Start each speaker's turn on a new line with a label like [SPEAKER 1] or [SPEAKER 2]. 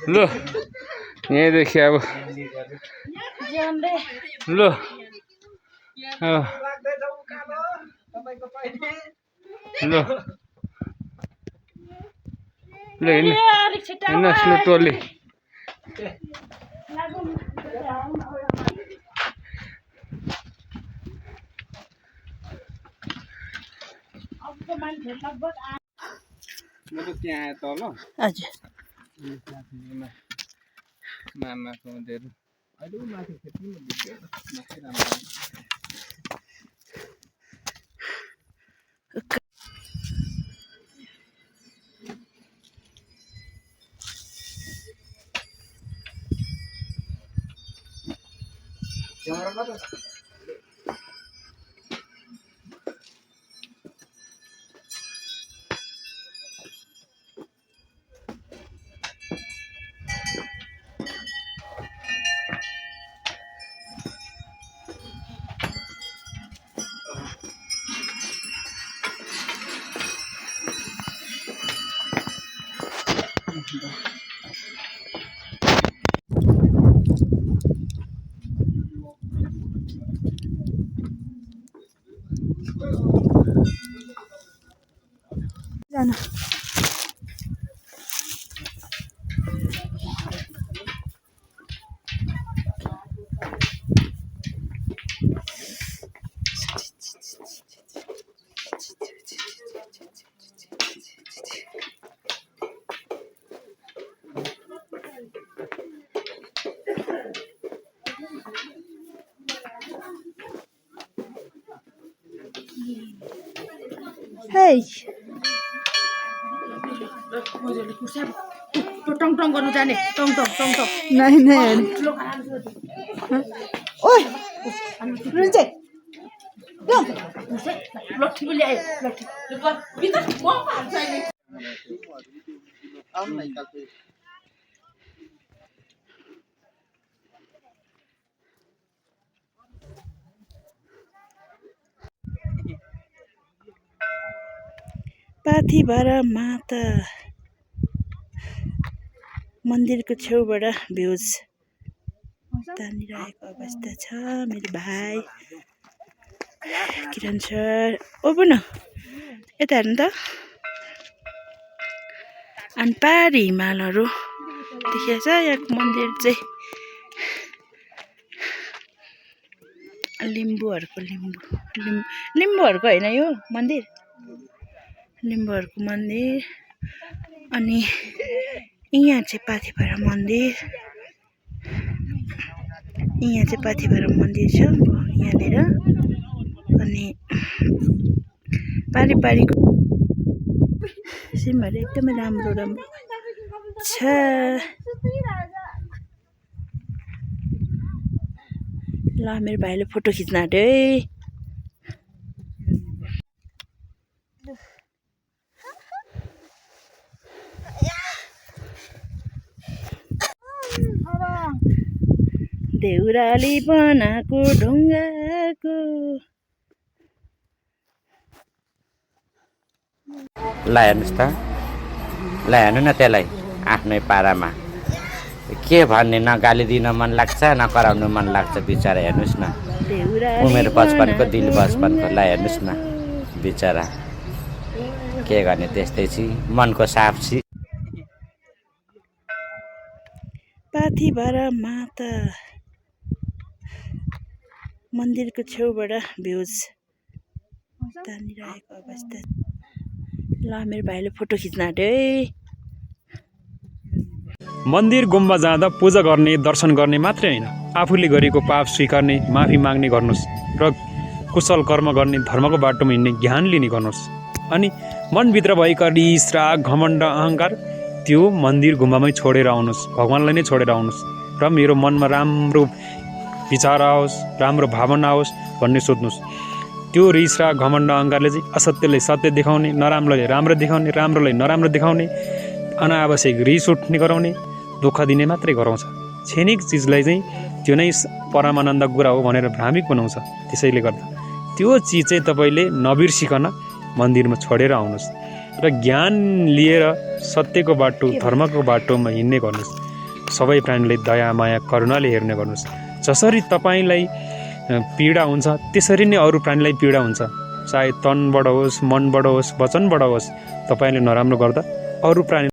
[SPEAKER 1] ल यहीँदेखि अब ल ल हिँड्नुहोस् ल टोली म त त्यहाँ आएँ तल
[SPEAKER 2] हजुर
[SPEAKER 1] मामाको उनीहरू अहिले माथि खेत्नु माथि राम्रो
[SPEAKER 2] जानु Hey.
[SPEAKER 3] टङ टङ गर्नु जाने टङ टङ टङ टङ
[SPEAKER 2] नहीं नहीं ओए रुन्चे
[SPEAKER 3] लट्ठी पनि ल्यायो लट्ठी भित्र म हाल्छ अहिले
[SPEAKER 2] पाथिभरा माता मन्दिरको छेउबाट भ्यूज तानिरहेको अवस्था छ। मेरो भाइ किरण सर ओ न यता हेर्नु त अनि पारी हिमालहरू देखिएको छ। यहाँको मन्दिर चाहिँ लिम्बूहरूको होइन यो मन्दिर लिम्बूहरूको मन्दिर। अनि यहाँ चाहिँ पाथिभरा मन्दिर छ यहाँनिर। अनि पारिको सिमहरू एकदमै राम्रो छ। ल मेरो भाइले फोटो खिच्न आँट्यो है। देउराली बनाएको ढुङ्गाको
[SPEAKER 4] ल हेर्नुहोस् त ल हेर्नु न त्यसलाई आफ्नै पारामा के भन्ने न गाली दिन मन लाग्छ न कराउनु मन लाग्छ बिचरा। हेर्नुहोस् न उमेर बचपनको दिल बचपनको। ल हेर्नुहोस् न बिचरा के गर्ने त्यस्तै छि मनको साफ छि।
[SPEAKER 2] पाथिभरा माता मन्दिरको छेउबाट भ्यूज तानिरहेको अवस्था। ल मेरो भाइले फोटो खिच्न आँट्यो है।
[SPEAKER 5] मन्दिर गुम्बा जाँदा पूजा गर्ने दर्शन गर्ने मात्रै होइन, आफूले गरेको पाप स्वीकार्ने माफी माग्ने गर्नुहोस् र कुशल कर्म गर्ने धर्मको बाटोमा हिँड्ने ज्ञान लिने गर्नुहोस्। अनि मनभित्र भएका रिस राग घमण्ड अहङ्कार त्यो मन्दिर गुम्बामै छोडेर आउनुहोस्, भगवान्लाई नै छोडेर आउनुहोस् र मेरो मनमा राम्रो विचार आओस्, राम्रो भावना आओस् भन्ने सोध्नुहोस्। त्यो रिस राग घमण्ड अहङ्कारले चाहिँ असत्यलाई सत्य देखाउने, नराम्रोलाई राम्रो देखाउने, राम्रोलाई नराम्रो देखाउने, अनावश्यक रिस उठ्ने गराउने, दुःख दिने मात्रै गराउँछ। क्षणिक चिजलाई चाहिँ त्यो नै परमानन्द कुरा हो भनेर भ्रामिक बनाउँछ। त्यसैले गर्दा त्यो चिज चाहिँ तपाईँले नबिर्सिकन मन्दिरमा छोडेर आउनुहोस् र ज्ञान लिएर सत्यको बाटो धर्मको बाटोमा हिँड्ने गर्नुहोस्। सबै प्राणीलाई दया माया करुणाले हेर्ने गर्नुहोस्। जसरी तपाईँलाई पीडा हुन्छ त्यसरी नै अरू प्राणीलाई पीडा हुन्छ, चाहे तनबाट होस्, मनबाट होस्, वचनबाट होस्। तपाईँले नराम्रो गर्दा अरू प्राणी